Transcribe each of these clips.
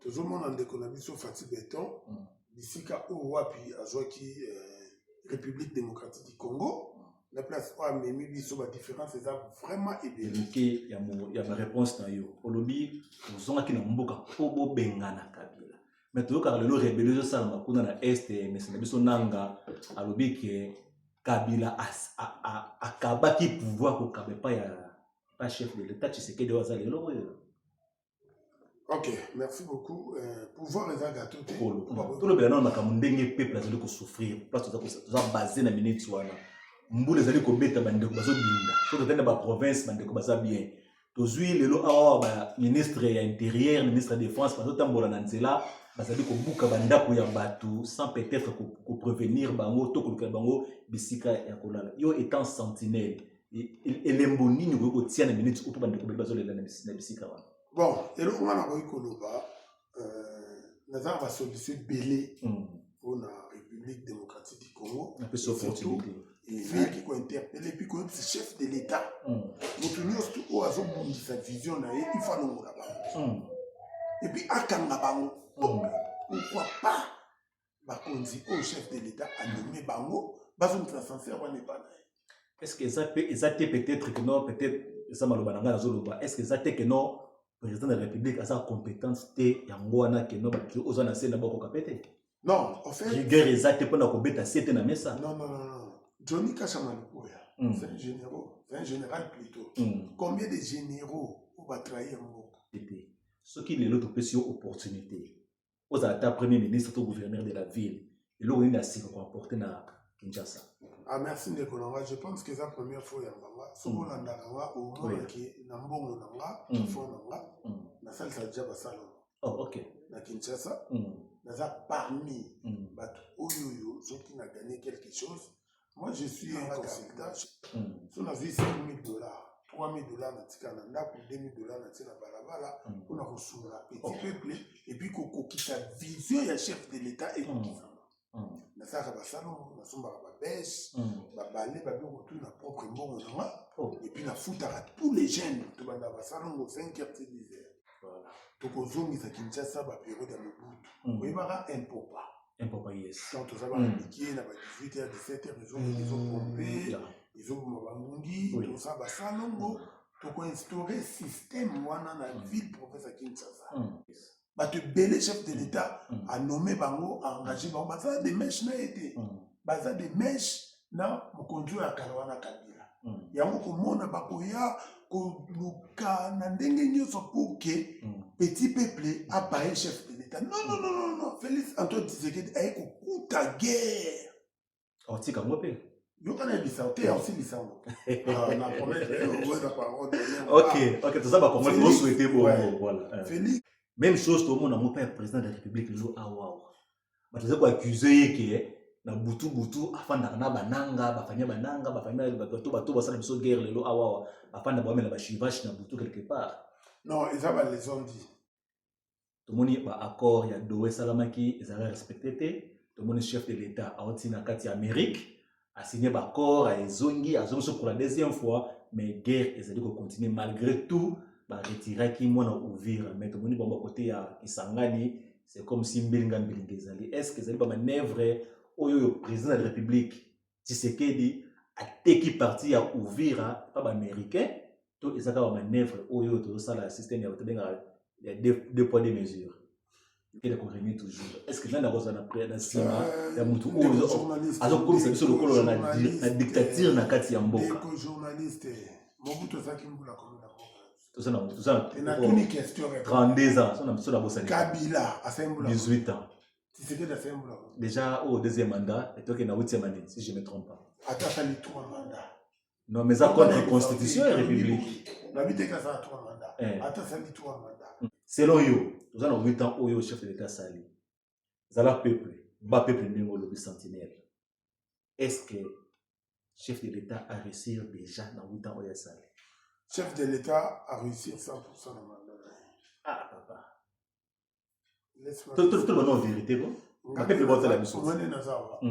Tozomona ndeko na biso Fatshi Béton, bisika oyo wapi azwaki République démocratique du Congo na place oyo amemi biso, badifférence eza vraiment ebele. Moke ya baréponse na yo, olobi ozongaki na mboka mpo bobengana Kabila, mais toyokaka lelo rébellion ezosalama kuna na Est. Mese na biso Nanga alobi ke Kabila akabaki pouvoir, kokaba epai ya pa chef de l'État Tshisekedi oyo aza lelo oyo. Ok, merci beaucoup. Pouvoir eza gâteau te. Tolobela nano makambo ndenge peuple azali kosouffrir. Place toza base na minute wana, mbula ezali kobeta, bandeko bazodinda. So totali na baprovince, bandeko baza bien. Tozwi lelo awa baministre ya Intérieur, ministre ya Défense bazotambola na nzela, bazali kobuka bandako ya bato sans peut-être koprévenir bango to kolukela bango bisika ya kolala. Yo étant sentinelle, elembo nini okoki kotia na minute oyo mpo bandeko bali bazolela na bisika wana? Bon, eloko nga nakoki koloba, naza na basolution ebele mpona République démocratique du Congo. Napesi opportunité. Ezalaki kointerpeller et puis koyebisa chef de l'État, moto nyonso tu oyo azobundisa vision na ye, il faut alongola bango et puis akanga bango. Pourquoi pas bakonzi oyo chef de l'État anome bango bazongisa ascenseur wana epa na ye? Est ce que eza pe eza te peut-être que non, peut-être eza maloba na ngai nazoloba, est ce que eza te que non, président de la République aza compétence te, yango wana ke non, bato oza na se na bakoka pe te? Non, en fait, Rigueur eza te mpona kobeta se te na mesa. Non, non, non, non. Johnny Kashama Lukoya, c'est un généraux, c'est un général plutôt. Combien de généraux oyo batrahir mboka? Te, soki lelo topesi yo opportunité ozala ata premier ministre to gouverneur de la ville, eloko nini ya sika koapporte na Kinshasa? Ah, merci ndeko na nga. Je pense que eza première fois oyamba nga. Soki olandaka nga, omonaki na mbongo na nga, fond na nga, nasalisa deja basalongo na Kinshasa. Naza parmi bato oyo soki na gagné quelque chose, moi je suis un consultant. So nazwi 5000 $, 3000 $, natika na ndako, 2000 $ natie na balabala mpona kosunga petit peuple et puis kokokisa vision ya chef de l'État ekokisama. Nasalaka basalongo, nasombaka babêches, babale, babiloko tu na propre mbongo na nga et puis nafutaka tous les jeunes. Tobandaka basalongo 5 heures ti 10 heures. Tokozongisa Kinshasa bapériode ya Mobutu. Oyebaka impopa? Impopa, yes. Donc toza bana mike na ba 18 heures, 17 heures, ezokende, ezopompe, ezoboma bangungi. Tozosala basalongo, tokoinstaure système wana na ville province ya Kinshasa. Bato ebele chef de l'État anome bango, aengage bango, baza de mèche na ye te, baza de mèche na mokonzi oyo ya kala wana, Kabila. Yango komona bakoya koluka na ndenge nyonso pour que petit peuple abaye chef de l'État. Non, non, non, non, non. Félix Antoine Tshisekedi aye kokuta guerre. Otika yango mpe. Yoka, nayebisa te, osilisa yango na promesse oza parole. Ok, toza bakongoli, tozosouhaite bongo, voilà. Félix Même chose tomona yango mpe ya président de la République lelo awawa, bato baza koaccuse ye ke na butu butu afandaka na bananga, bafamille bananga, bafamille bato, bato basala biso guerre lelo awawa, bafanda bamela bachivache na butu quelque part. Non, eza balesondi. Tomoni baaccord ya Doha esalamaki, ezalaka respecté te. Tomoni chef de l'État auti na kati ya Amérique, asigné baaccord, ezongi, azongi so pour la deuxième fois, mais guerre ezali kocontinue malgré tout. Baretiraki mwana Uvira, mais tomoni bango bakote ya Kisangani, c'est comme si mbelinga mbelinga ezali. Est ce que ezali bamanœuvre oyo oyo président de la République Tshisekedi ateki parti ya Uvira pa baaméricain, to eza kaka bamanœuvre oyo tozosala, système ya tobengaka ya deux poids deux mesures, ekende korégner toujours? Est ce que nani akozala na nsima ya motu oyo azokomisa biso lokolo na dictature na kati ya mboka? Ndeko journaliste, Mobutu azalaki mbula combien na mboka? Toza na toza Natuni question. 32 ans, so na biso na bosani. Kabila asali mbula? 18 ans. Tshisekedi asali mbula? Déjà au deuxième mandat, etoke na huitième année, si je me trompe pas. Ata asali 3 mandats. Non, mais eza contre constitution ya république. Nabi te asala 3 mandats. Ata asali 3 mandats. Selon yo, toza na 8 ans oyo chef de l'État asali. Zala peuple, ba peuple ndenge olobi, sentinelle, est ce que chef de l'État a réussi déjà na 8 ans oyo asali? Chef de l'État a réussi 100% na mandat na ye. Ah papa, toloba no vérité ko bapeuple baotala biso. Ngane naza awa,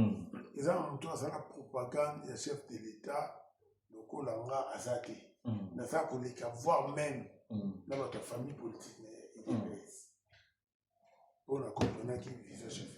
eza na moto azala propagande ya chef de l'État lokola nga aza te. Naza koleka, voire même na bato ya famille politique na UDPS. Mpo na comprenaki vision chef.